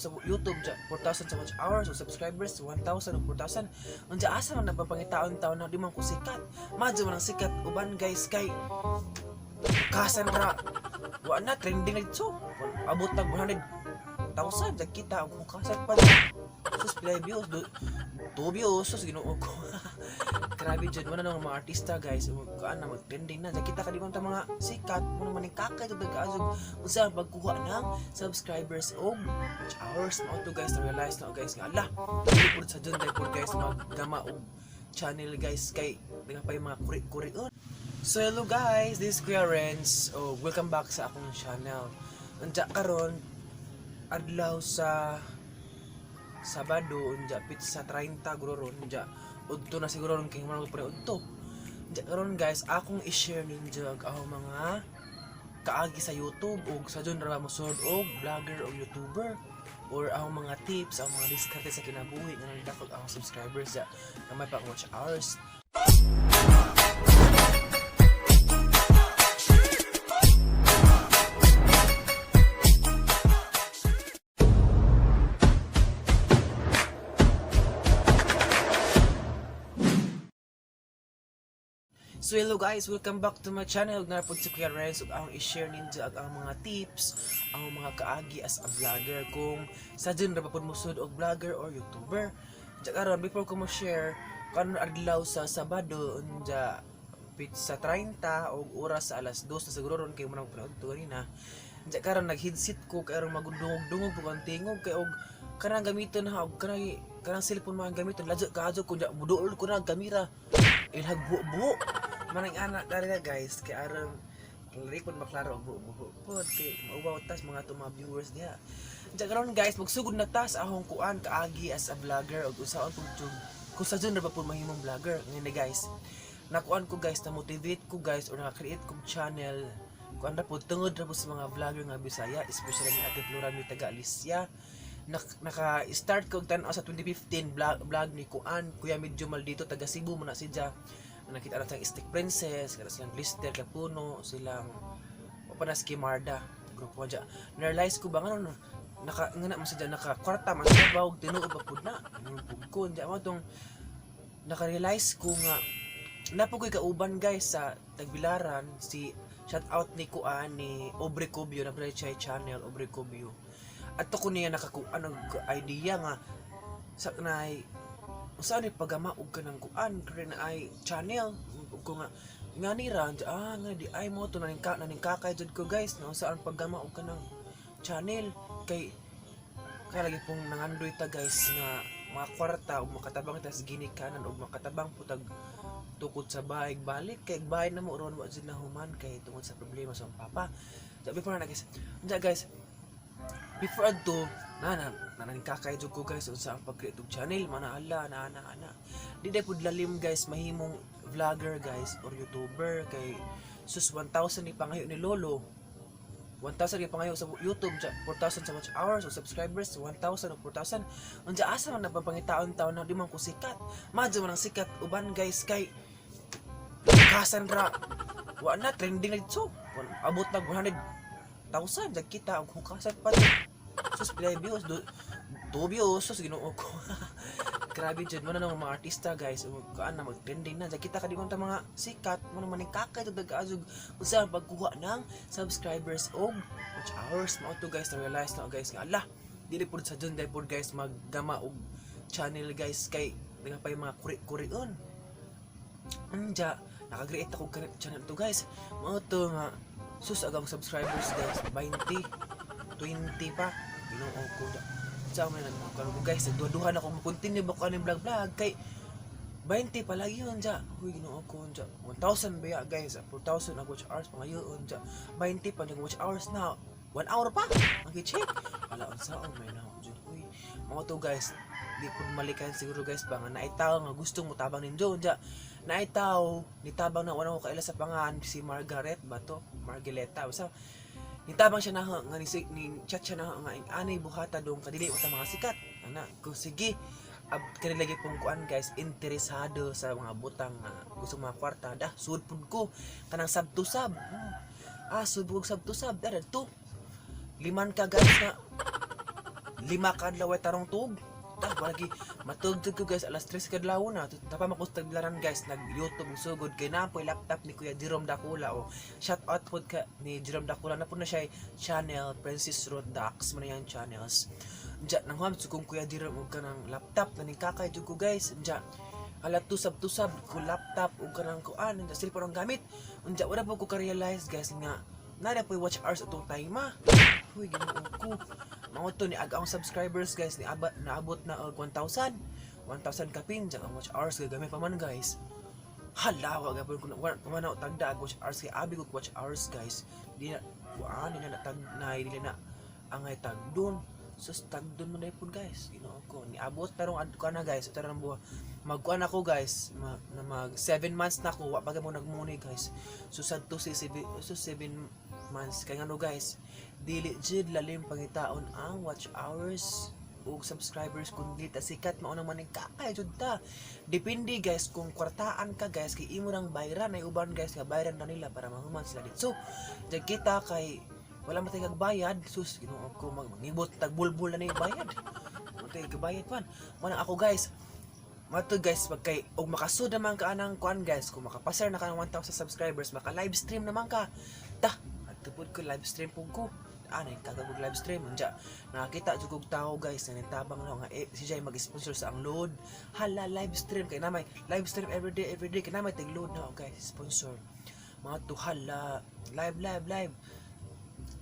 Sa YouTube ja 4,000 sa watch hours o subscribers 1,000 o 4,000. Unsa, asa man nagpapangitaon taon na di man ko sikat? Madyo man ang sikat uban, guys, kay kasan ra, wa na trending na dito, abot nag 100,000 jag kita og hukasan pa. Sus, pila views do, two views. Sus, Ginoo ko, grabe jud wala nang mga artista, guys, kuan na mag trending na jag kita ka di man ta mga sikat mo naman ni kakay to nag-azog unsa ang pagkuha ng subscribers og watch hours. Mao to, guys, na realize na guys nga ala, dili pud sa dyan dahil pud, guys, maggama og channel, guys, kay nga pa yung mga kuri-kuri. So hello guys, this is Kuya Renz. Oh, welcome back sa akong channel. Unja karon adlaw sa Sabado, unja petsa 30 guro ron, unja udto na siguro ron kay man pre udto. Unja karon, guys, akong i-share ninyo ang akong mga kaagi sa YouTube ug sa dyan ra mosunod og vlogger o YouTuber or ang mga tips, ang mga diskarte sa kinabuhi nga nagdakot ang subscribers ja gamay pa ang watch hours. So hello guys, welcome back to my channel. Naa pod si Kuya Renz ug akong i-share ninyo ang mga tips, ang mga kaagi as a vlogger kung sa dyan ra ba pod mosunod og vlogger or YouTuber. Diya karon, before ko mo share, karon adlaw sa Sabado, unja petsa 30 og oras sa alas 2 na siguro ron kay mo nang to kanina. Diya karon nag-headset ko kay aron magudungog-dungog ko ang tingog kay og kanang gamiton ha og kanang kanang cellphone mga gamiton ladyo kaadyo ko buduol ko na ang kamera ilhag buo-buo manang anak dari na, guys, kay aron dili pod maklaro og buo-buo pod kay mauwaw tas mga to mga viewers diha. Diya karon, guys, magsugod na ta sa akong kuan kaagi as a vlogger og usaon pud jud kung sa dyan ra ba pud mahimong vlogger. Ngayon na, guys, nakuan ko, guys, na motivate ko, guys, or naka-create kong channel kuan ra pud tungod ra pud sa mga vlogger nga Bisaya, especially ni Ate Flora mi taga Alicia. Naka-start ko og tan-aw sa 2015 vlog ni kuan Kuya Medyo Maldito, taga Cebu mo na siya. Nakita na siyang Stick Princess kada silang Blister Kapuno silang o pa na si Marda grupo dya. Na-realize ko ba nga no, naka nga na man siya naka kwarta man siya ba og tinuod ba pud na ingon pud ko dya mo tong naka-realize ko nga napukoy kauban, guys, sa Tagbilaran. Si shout out ni kuan ni Aubrey Cubio na siya channel Aubrey Cubio at ko niya nakakuan og idea nga sa nay usa ni pagama og kanang kuan kay na ay channel ug ko nga nga ni ra ah nga di ay mo to naning ka naning kakay jud ko, guys, no, saan paggama og kanang channel kay kaya lagi pong nangandoy ta, guys, nga mga kwarta ug makatabang ta sa ginikanan ug makatabang po tag tukod sa bahay balik kay bahay na mo ron wa jud na human kay tungod sa problema sa akong papa. So, before na, guys, unsa, guys, before adto na na na kakay jud ko, guys, unsa ang pag-create og channel mana ala na na na di day pud lalim, guys, mahimong vlogger, guys, or YouTuber kay sus 1,000 ni pangayo ni lolo, 1,000 ni pangayo sa YouTube ja 4,000 sa watch hours o subscribers 1,000 o 4,000. Unsa, asa man nagpapangitaon taon na di man ko sikat? Madyo man ang sikat uban, guys, kay kasan ra, wa na trending na dito, abot nag 100,000 jag kita og hukasan pa. Sus, pila views do, two views. Sus, Ginoo ko, grabe jud mo na ng mga artista, guys, kuan na mag trending na jag kita ka di man ta mga sikat mo naman ni kakay to nag-azog unsa ang pagkuha ng subscribers og watch hours. Mao to, guys, na realize na guys nga ala, dili pud sa dyan dahil pud, guys, maggama og channel, guys, kay nga pa yung mga kuri-kurion. Anja, naka-create ako og channel to, guys. Mao to nga sus agang subscribers, guys, 20 20 pa. Ginoo ko da. Sa man nag ko, guys, nagduha-duha na ako mo-continue ba ko aning vlog vlog kay 20 pa lagi yun dya. Huy, Ginoo ko dya. 1,000 ba ya, guys? 4,000 ang watch hours pa ngayon dya. 20 pa nag watch hours na. 1 hour pa. Ang check. Ala unsa may na jud. Uy, mga to, guys, di po malikan siguro, guys, ba nga naay tao nga gustong motabang ninyo dya. Naay tao nitabang na wala ko kaila sa pangan si Margaret ba to? Margeleta. Basta nitabang siya na nga ni chat siya na nga anay buhata dong kadili ta mga sikat. Ana ko sige ab kani lagi pong kuan, guys, interesado sa mga butang nga gusto mga kwarta da sud pud ko kanang sub to sub. Ah, sud ko sub to sub da to liman ka, guys, nga 5 ka adlaw ay tarong tuog. Ta wala gi matugtog ko, guys, alas 3 kadlaw na. Tapa mo taglaran, guys, nag YouTube sugod kay naa poy laptop ni Kuya Jerome Dakula. O shout out pod ka ni Jerome Dakula na po na siya channel Princess Road Dax man yang channels. Diya nang huam kung Kuya Jerome og kanang laptop na ning kakay jud ko, guys. Diya hala tusab-tusab ko laptop ug kanang kuan, unja cellphone ang gamit. Unja wala po ko ka-realize, guys, nga nada po watch hours atong time ah. Huy, Ginoo ko. Mao to ni ag ang subscribers, guys, ni aba, naabot na og 1,000. 1,000 kapin ang watch hours kay gamay pa man, guys. Hala, wa gapon ko wa wa na tagda ag watch hours kay abi ko watch hours, guys. Di na kuan, di na tag na dili na angay tagdon. Sus, tagdon man pud, guys. Ginoo ko. Niabot tarong ad ko na, guys. Tarong buwa. Magkuan ako, guys, na mag 7 months na ako wa pa mo nagmuni, guys. So sad to si so 7 months kay ngano, guys, dili jud lalim pangitaon ang watch hours ug subscribers kundi ta sikat mao nang maning kakay jud ta. Depende, guys, kung kwartaan ka, guys, kay imo nang bayran ay uban, guys, nga bayran na nila para mahuman sila dito. So kita kay wala man tay bayad. Sus, Ginoo ko, mangibot tag bulbul na ni bayad mo tay kabayad man. Mana ako, guys. Mato, guys, pag kay og makasud naman ka anang kuan, guys, kung makapasar na ka ng 1,000 subscribers, maka live stream naman ka. Ta, adto pud ko live stream pud ko. Anay kagabog live stream unja nakakita jud kog tao, guys, na nitabang na nga eh, si Jay mag-sponsor sa ang load. Hala, live stream kay namay live stream everyday everyday kay namay tig load na, oh, guys, sponsor mga to. Hala, live live live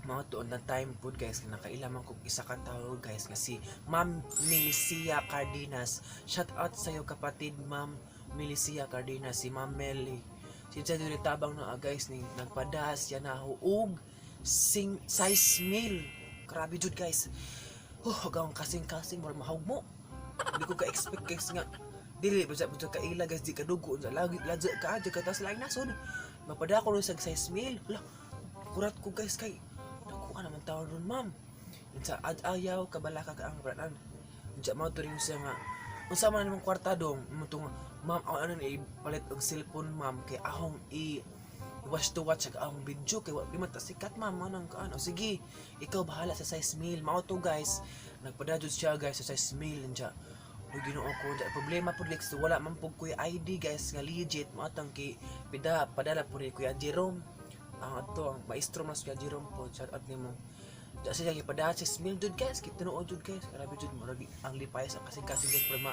mga tuon na time pud, guys, nga nakaila man kog isa ka tawo, guys, nga si Ma'am Milicia Cardenas. Shout out sa iyo, kapatid. Ma'am Milicia Cardenas, si Ma'am Meli, si Jay tabang na, ah, guys, ni nagpadas yan na og sing size meal. Grabe jud, guys. Oh, hanggang kasing-kasing murag mahawg mo. Hindi ko ka-expect, guys, nga dili ba sa kaila, guys, di kadugo unsa lagi ladya ka di ka tas laing nasod mapada ko sa size meal. Hala, kurat ko, guys, kay nakuha naman tawon ron, ma'am. Unsa ad ayaw kabalaka ka ang branan. Unsa mao to rin siya nga unsa man nimong kwarta dong mo to nga, ma'am, ako ano ni palit og cellphone, ma'am, kay ahong i watch to watch ag ahong video kay wa di man ta sikat, ma'am. Manang kaano, sige, ikaw bahala sa size meal. Mao to, guys, nagpadadyo siya, guys, sa size meal. Unja, uy, Ginoo ko, unja problema pud, guys, wala man pud kuy ID, guys, nga legit. Mao tang ki pida padala pud ni Kuya Jerome ang adto ang maestro mas Kuya Jerome po. Shout out nimo. Diya siya gipadala sa meal jud, guys. Kay tinuod jud, guys, grabe jud, murag ang lipay sa kasing-kasing, guys, pero ma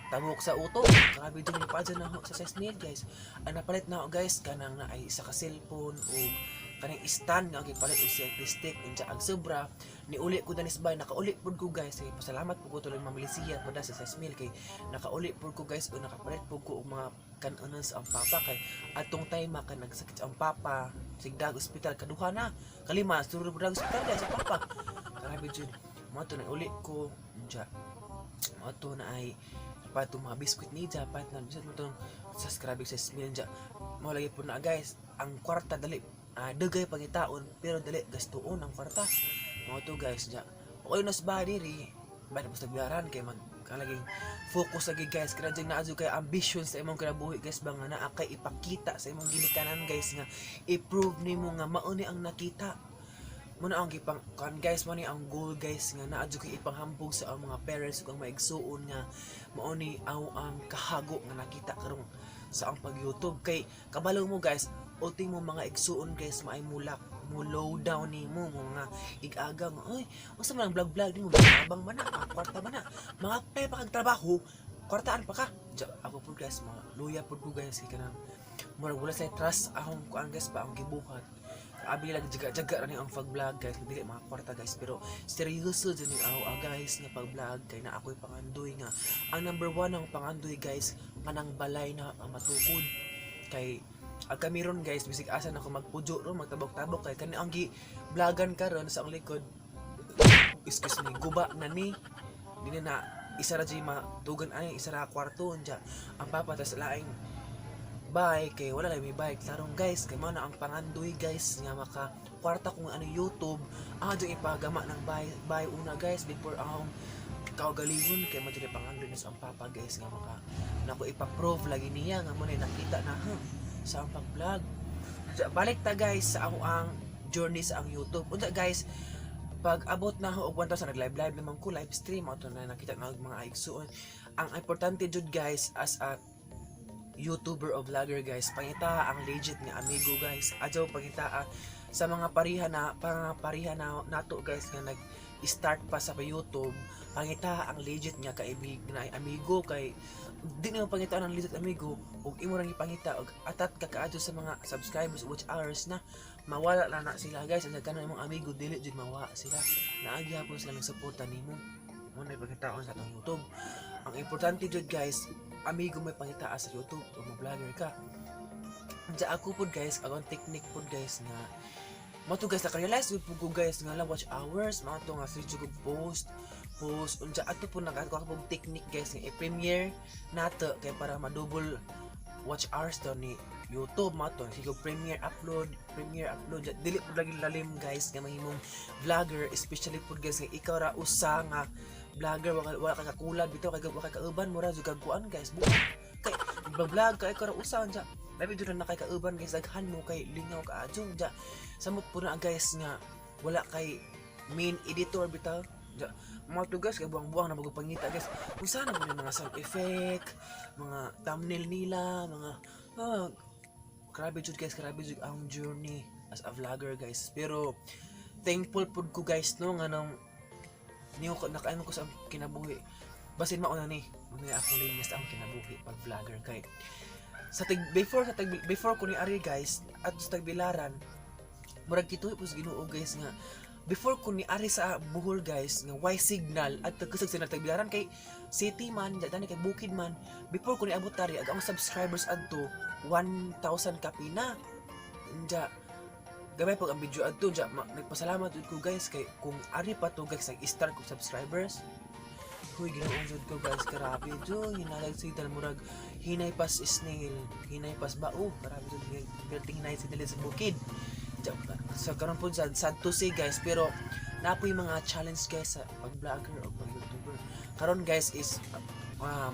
tabok sa utok. Grabe jud ni na ako sa size meal, guys. Ang napalit na ako, guys, kanang na ay isa ka cellphone o kanang stand nga gipalit og selfie stick. Unsa ang sobra ni uli ko danis bay nakauli pud ko, guys, kay pasalamat pud ko tuloy Ma'am Licia pada sa size meal kay nakauli pud ko, guys, o nakapalit pud ko og mga kanonan sa ang papa kay atong time ka nagsakit ang papa, sigdag ospital kaduha na kalima sulod pud ospital, guys, sa papa. Grabe jud. Mo to uli ko. Unja mo to na ay pa itong mga biscuit ni dapat na biscuit mo itong subscribe sa meal. Dya mo lagi po na, guys, ang kwarta dali dagay pangitaon pero dali gastuon ang kwarta. Mo to, guys. Dya okay na sa bahay diri ba na biyaran kay mag kalaging focus lagi, guys, kaya dyan naa kay ambition sa imong kinabuhi, guys, ba nga naa kay ipakita sa imong ginikanan, guys, nga i-prove nimo nga mao ni ang nakita mo na ang gipang kan, guys. Mo ni ang goal, guys, nga naa jud kay ipanghambog sa ang mga parents ug ang mga igsuon nga mao ni ang kahago nga nakita karong sa ang pag-YouTube kay kabalo mo, guys, ultimo mga igsuon, guys, maay mulak mo low down nimo mo mga ig-aga nga, "Oy, unsa man ang vlog vlog nimo? Abang man na ah, kwarta man na, mga apply pa kag trabaho, kwartaan pa ka." Diya, ako pud, guys, mga luya pud ko, guys, kay kanang murag wala sa trust akong kuan, guys, ba ang gibuhat. Abi lang jaga-jaga ra ni ang pag-vlog, guys, dili mga kwarta, guys, pero seryoso jud ni ako, ah, guys, nga pag-vlog kay na ako'y pangandoy nga ang number one ang pangandoy, guys, kanang balay na ang matukod kay ag kami ron, guys, bisig asa na ako magpudyo ron, magtabok-tabok kay kani ang gi vlogan karon sa ang likod, excuse me, guba na ni di na na isa ra jud matugan ay isa ra kwarto. Unja ang papa tas laing bike kay wala lang may bike tarong, guys, kay mao na ang pangandoy, guys, nga maka kwarta kung ano YouTube ang adyo ipagama ng bay bay una, guys, before ang kaugalingon kay mo jud pangandoy na sa ang papa, guys, nga maka nako ipa-prove lagi niya nga mo na nakita na huh, sa ang pag-vlog. Balik ta, guys, sa ako ang journey sa ang YouTube. Unsa, guys, Pag abot na og 1,000, nag live live naman ko, live stream ato na nakita na og mga igsuon. Ang importante jud, guys, as a YouTuber o vlogger, guys, pangita ang legit nga amigo, guys. Adyaw pangita sa mga pariha na nato, guys, nga nag start pa sa YouTube, pangita ang legit nga kaibig na amigo, kay di na pangita ang legit amigo ug imo rang ipangita og atat ka kaadyo sa mga subscribers, watch hours na mawala na na sila, guys. Ang kanang imong amigo, dili jud mawa sila, naagi hapon sila ng suporta nimo. Mo na pangitaon sa atong YouTube. Ang importante jud, guys, amigo may pangitaa sa YouTube o mo vlogger ka. Diya ako pod, guys, akong technique pod, guys, nga mo to, guys, naka-realize jud pud ko, guys, nga lang watch hours mga to nga sige ko post post. Unja ato po nagako ako technique, guys, nga i-premiere nato kay para ma-double watch hours to ni YouTube. Mo to sige premiere upload, premiere upload. Dili pud lagi lalim, guys, nga mahimong vlogger, especially pud, guys, nga ikaw ra usa nga vlogger, wala ka kakulab bitaw, kay wala ka kauban, mura jud kag kuan, guys, buang kay vlog ka, ikaw ra usa. Unja labi jud na kay kauban, guys, daghan mo kay lingaw ka adyo. Unja samot po na, guys, nga wala kay main editor bitaw. Unja mga to, guys, kay buang-buang na magpangita, guys, kung sana mo yung mga sound effect, mga thumbnail nila, mga grabe jud, guys, grabe jud ang journey as a vlogger, guys. Pero thankful pud ko, guys, no, nga nung niyo ko nakaano ko sa kinabuhi, basin mauna ni muna akong linya sa akong kinabuhi pag vlogger, kay sa tig before sa tag before ko ni ari, guys, at sa Tagbilaran, murag kituoy po sa Ginoo, guys, nga before ko ni ari sa Bohol, guys, nga way signal at kusog sa Tagbilaran kay city man dani kay bukid man. Before ko ni abot ari, ag ang subscribers adto 1,000 kapina. Unja gamay pag ang video adto. Unja nagpasalamat jud ko, guys, kay kung ari pa to, guys, nag-start ko subscribers. Huy, Ginoo jud ko, guys, grabe jud hinalag signal, murag hinay pas snail, hinay pas bao, grabe jud perting hinay signal sa bukid. Sa karon po, sad, sad to say, guys, pero napoy mga challenge, guys, sa pag-vlogger o pag-YouTuber. Karon, guys, is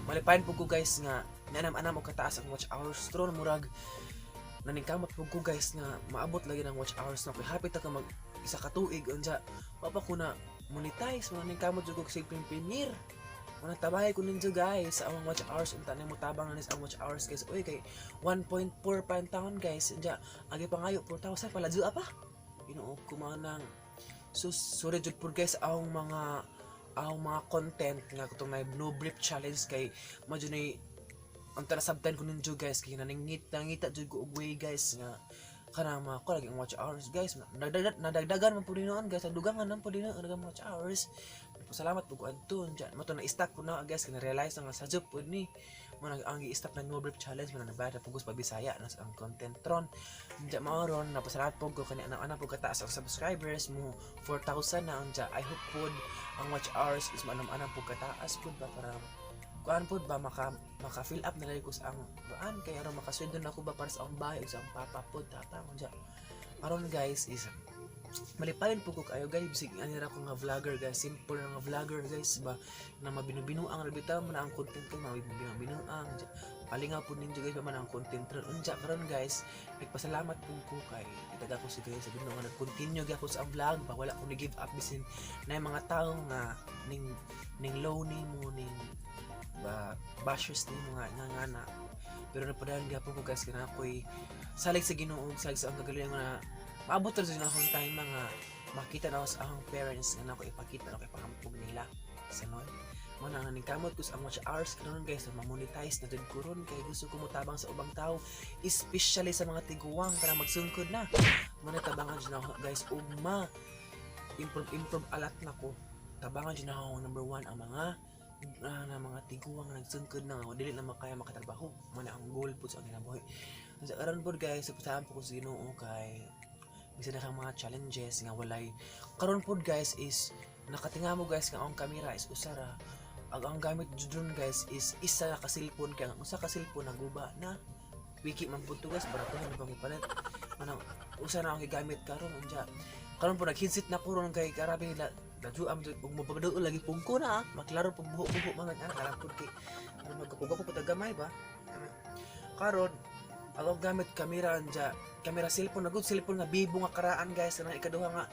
malipayan po ko, guys, nga nanam-anam og kataas ang watch hours tron. Murag naningkamot po ko, guys, nga maabot lagi ng watch hours na kay hapit ta ka mag isa ka tuig. Unja wa pa ko na monetize, mga ningkamot jud ko sig premiere. Mga tabay ko ninyo, guys, sa among watch hours. Unta na mo tabang na sa watch hours, guys. Uy, kay 1.4 pa ang taon, guys. Unja agi pa ngayo 4,000 pala jud pa. Ginoo ko mga nang so sorry jud pud, guys, ang mga content nga katong na no brief challenge, kay medyo na ang nasabtan ko ninyo, guys, kay naningit nangita jud ko og way, guys, nga kanang mga ko lagi ang watch hours, guys, nadagdagan man pud noon, guys, dugangan man pud noon ang watch hours. Salamat po ko adto. Diyan mo to na stop ko na, guys, kay na-realize nga sa job pud ni mo nag ang gi-stop na no brief challenge mo na nabayad na pugos pabisaya na sa ang content ron. Diyan mao ron napasalamat po ko kani anak po kataas ang subscribers mo, 4,000 na. Unja I hope pod ang watch hours is manam-anam po kataas pud ba, para kuan pod ba, maka fill up na lagi ko sa ang baan, kay aron makasweldo na ako ba para sa akong bahay ug sa akong papa pod tapang. Unja aron, guys, is malipayon po ko kayo, guys, bisig ani ra ko nga vlogger, guys, simple nga vlogger, guys, ba na mabinubinuang ra bitaw man ang content ko, mabinubinuang palingaw po ninyo, guys, ba man ang content ron. Unja karon, guys, nagpasalamat po ko kay itaga ko si guys sa Ginoo nga nag-continue gyud sa ang vlog ba, wala ko ni give up bisin na yung mga tao nga ning low nimo, ning ba bashers ni mga nga na. Pero napadayon gyapon ko, guys, kana ako'y salig sa Ginoo, salig sa ang kagalingon nga maabot ra jud na akong time nga makita na ako sa akong parents, nga na ako ipakita na ako ipahampog nila sa nun mo na naningkamot ko sa ang watch hours karon, guys, na ma-monetize na jud ko ron, kay gusto ko motabang sa ubang tao, especially sa mga tiguang para magsungkod na mo na. Tabangan jud ako, guys, ug ma improve improve alat na ko. Tabangan jud na ako, number one ang mga na mga tiguang nga nagsungkod na nga dili na makaya makatrabaho. Mo na ang goal po sa ang kinabuhi sa karon pod, guys. Suportahan po ko sa Ginoo kay bisan na kang mga challenges nga walay karon pod, guys, is nakatinga mo, guys, nga ang kamera is usa ra ang gamit jud, guys, is isa ka cellphone, kay ang usa ka cellphone naguba na, wiki man pud to, guys, barato na bang ipalit. Manang usa na ang gigamit karon. Unja karon po nag headset na ko ron kay karabi nila ladyo am ug mapapaduol lagi pug ko na maklaro pug buho-buho mga anak alam pud kay ano magkapuga ko pud gamay ba. Ano, karon ang gamit kamera, anja kamera cellphone na good cellphone nga Vivo nga karaan, guys, kanang ikaduha nga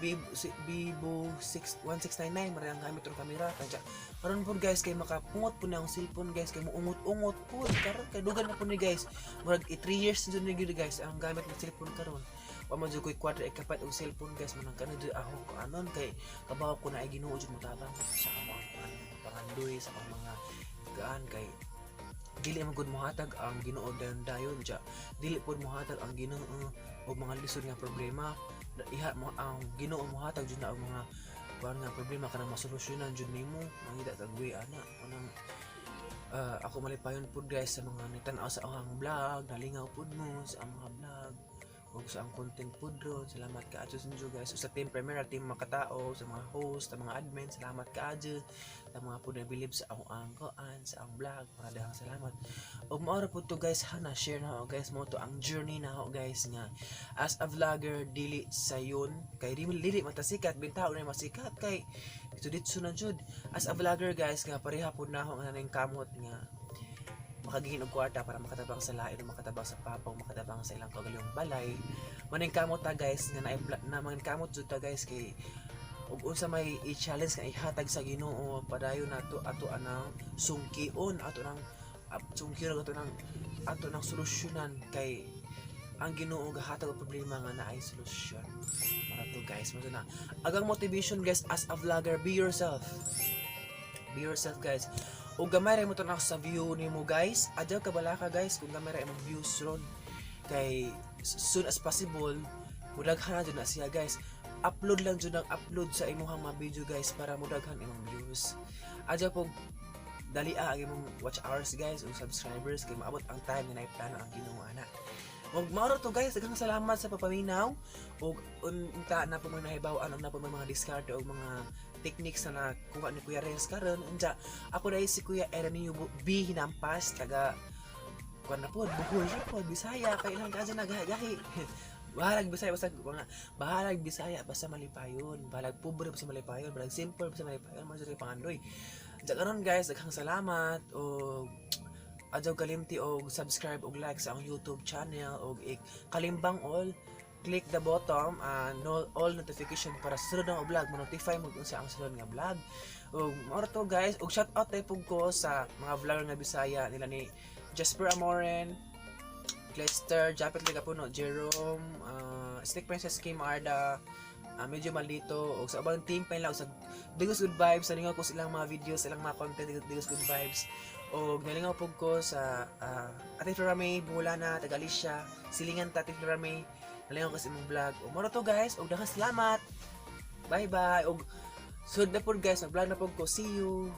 Vivo, Vivo 6, 1699 man ang gamit ng kamera. Kaya karon pud, guys, kay makapungot pud na ang cellphone, guys, kay muungot-ungot pud karon, kay dugan na pud ni, guys. Murag 3 years na jud ni guys ang gamit ng cellphone karon. Wa man jud koy kwarta ikapat og cellphone, guys. Manang kano jud ako anon kay kabaw ko na ay Ginoo jud motabang sa among kuan, pangandoy sa akong mga gaan, kay dili man gud mohatag ang Ginoo dayon dayon ja. Dili pud mohatag ang Ginoo og mga lisod nga problema. Iha mo ang Ginoo mohatag jud na og mga kuan nga problema kanang masolusyonan jud nimo, mangita tag way ana. Kanang ako malipayon pud, guys, sa mga nitan-aw sa akong vlog, nalingaw pud mo sa ang mga vlog ug sa ang content pud ron. Salamat kaayo sa inyo, guys. Ug sa team Primera, team Makatao, sa mga host, sa mga admin, salamat kaayo sa mga pud na believe sa akong ang kuan, sa ang vlog. Mga daghang salamat. Ug mao ra pud to, guys, ha, na share na ako, guys. Mo to ang journey na ako, guys, nga as a vlogger dili sayon kay dili dili matasikat bintao na masikat kay dito ditso na jud. As a vlogger, guys, nga pareha pud na ako nga naning kamot nga makagin og kwarta para makatabang sa lain, makatabang sa papa, makatabang sa ilang kaugalingong balay. Maning kamot ta, guys, nga na, na maning kamot jud ta, guys, kay ug unsa may i-challenge nga ihatag sa Ginoo, padayon nato ato anang sungkion, ato nang sungkion, ato nang solusyonan, kay ang Ginoo gahatag og problema nga naay solusyon. Mara to, guys. Mo na agang motivation, guys, as a vlogger: be yourself, be yourself, guys. Ug gamay ra mo tan sa view nimo, guys. Adyaw ka balaka, guys, kung gamay ra imong views ron, kay soon as possible mudaghan na jud na siya, guys. Upload lang jud ang upload sa imong mga video, guys, para mudaghan imong views. Adyaw po dali ang imong watch hours, guys, o subscribers, kay maabot ang time nga naiplano ang Ginoo ana. Ug mao to, guys, daghang salamat sa papaminaw ug unta na po mga nahibaw-an og na po mga diskarte og mga techniques na nakuha ni Kuya Renz karon. Unja ako dahil si Kuya Eranio B Hinampas, taga kuan na po, Bohol na po, Bisaya, kay ilang kaza nagahi. Bahalag Bisaya basta mga bahalag Bisaya basta malipayon, bahalag pobre basta malipayon, bahalag simple basta malipayon, mo jud pangandoy. Unja karon, guys, daghang salamat og adyaw kalimti og subscribe og like sa akong YouTube channel og kalimbang all, click the button and no, all notification para sa sunod nga vlog mo notify mo kung sa ang sunod nga vlog. Ug mao ra to, guys. Ug shout out tay pug ko sa mga vlogger nga Bisaya nila ni Jasper Amoren, Lester, Japet Ligapuno, Jerome, Snake Princess Kim Arda, medyo maldito, ug sa ubang team pa nila, ug sa Digos Good Vibes. Nalingaw ko sa ilang mga videos, ilang mga content, Digos Good Vibes. Og nalingaw pug ko sa Ate Flora May, Bulana, Tagalicia, Silingan ta Ate Flora May, nalingaw ko sa imong vlog. Ug mao ra to, guys, ug daghang salamat. Bye bye. Ug sunod na pud, guys, mag-vlog na pud ko. See you.